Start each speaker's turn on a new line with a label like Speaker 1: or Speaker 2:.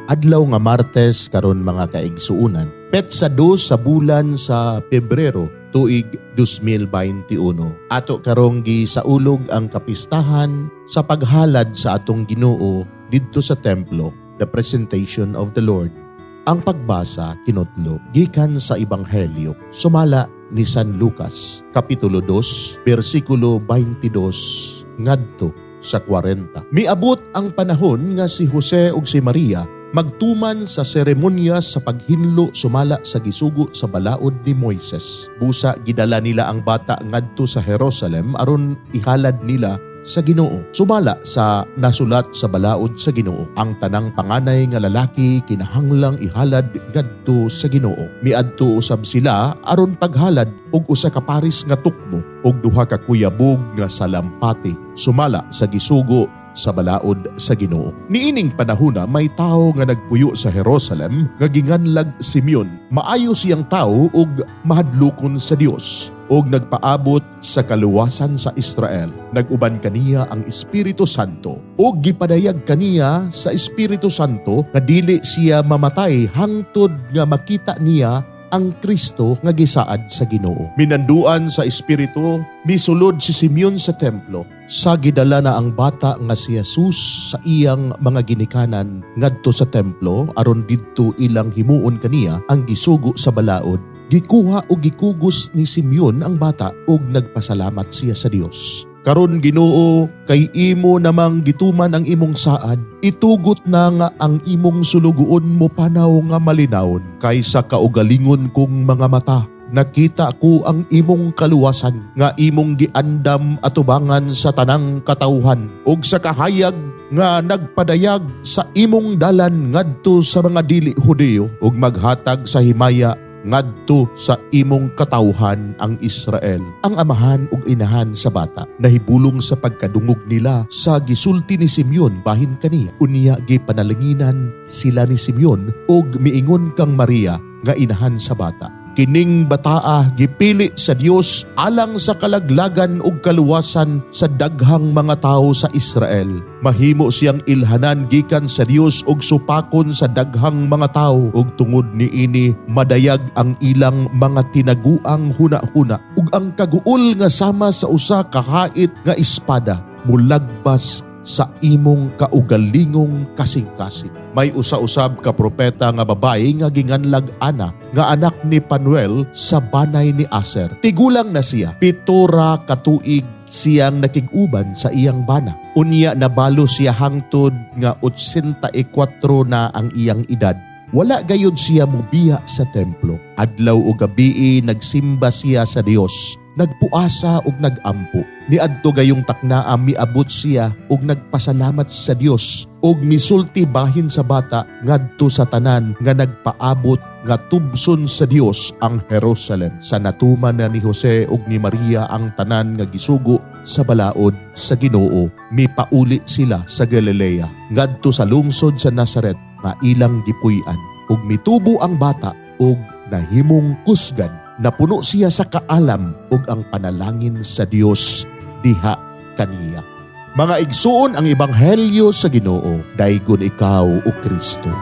Speaker 1: Adlaw nga Martes karon, mga kaigsuunan. Petsa 2 sa bulan sa Pebrero, tuig 2021. Ato karong gisaulog ang kapistahan sa paghalad sa atong Ginoo didto sa templo, the Presentation of the Lord. Ang pagbasa kinutlo gikan sa Ebanghelyo sumala ni San Lucas, kapitulo 2, bersikulo 22 ngadto sa 40. Miabot ang panahon nga si Jose ug si Maria magtuman sa seremonya sa paghinlo sumala sa gisugo sa balaod ni Moises. Busa gidala nila ang bata ngadto sa Jerusalem aron ihalad nila sa Ginoo sumala sa nasulat sa balaod sa Ginoo: ang tanang panganay nga lalaki kinahanglang ihalad ngadto sa Ginoo. Miadto usab sila aron paghalad og usa ka paris nga tukmo ug duha ka kuyabog nga salampati sumala sa gisugo sa balaod sa Ginoo. Niining panahona may tawo nga nagpuyo sa Jerusalem nga ginganlag Simeon. Maayo siyang tawo ug mahadlokon sa Dios ug nagpaabot sa kaluwasan sa Israel. Nag-uban kaniya ang Espiritu Santo ug gipadayag kaniya sa Espiritu Santo nga dili siya mamatay hangtod nga makita niya ang Kristo nga gisaad sa Ginoo. Minanduan sa Espiritu, misulod si Simeon sa templo. Sa gidala na ang bata nga si Jesus sa iyang mga ginikanan ngadto sa templo aron didto ilang himuon kaniya ang gisugo sa balaod, gikuha og gikugos ni Simeon ang bata ug nagpasalamat siya sa Dios. "Karon Ginoo, kay imo namang gituman ang imong saad, itugot na nga ang imong sulugoon mo panaw nga malinawon, kay sa kaugalingon kong mga mata nakita ko ang imong kaluwasan nga imong giandam atubangan sa tanang katawhan ug sa kahayag nga nagpadayag sa imong dalan ngadto sa mga dili Hudiyo ug maghatag sa himaya ngadto sa imong katawhan ang Israel." Ang amahan ug inahan sa bata nahibulong sa pagkadungog nila sa gisulti ni Simeon bahin kaniya. Unya gipanalanginan sila ni Simeon ug miingon kang Maria nga inahan sa bata, "Kining bataa gipili sa Dios alang sa kalaglagan ug kaluwasan sa daghang mga tawo sa Israel. Mahimo siyang ilhanan gikan sa Dios ug supakon sa daghang mga tawo, ug tungod niini madayag ang ilang mga tinaguang huna-huna, ug ang kaguol nga sama sa usa ka hait nga espada mulagbas sa imong kaugalingong kasing-kasing." May usa-usab ka propeta nga babae nga ginganlag Ana, nga anak ni Panuel sa banay ni Aser. Tigulang na siya, 7 ra ka tuig siyang nakig-uban sa iyang bana. Unya nabalo siya hangtod nga 84 na ang iyang edad. Wala gayud siya mubiya sa templo. Adlaw o gabii nagsimba siya sa Dios. Nagpuasa ug nagampo. Niadto gayong taknaa miabot siya ug nagpasalamat sa Dios ug misulti bahin sa bata ngadto sa tanan nga nagpaabot nga tubson sa Dios ang Jerusalem. Sa natuman na ni Jose ug ni Maria ang tanan nga gisugo sa balaod sa Ginoo, mipauli sila sa Galilea ngadto sa lungsod sa Nazaret nga ilang gipuy-an. Ug mitubo ang bata ug nahimong kusgan. Napuno siya sa kaalam ug ang panalangin sa Dios diha kaniya. Mga igsuon, ang ebanghelyo sa Ginoo. Daygon ikaw, o Kristo.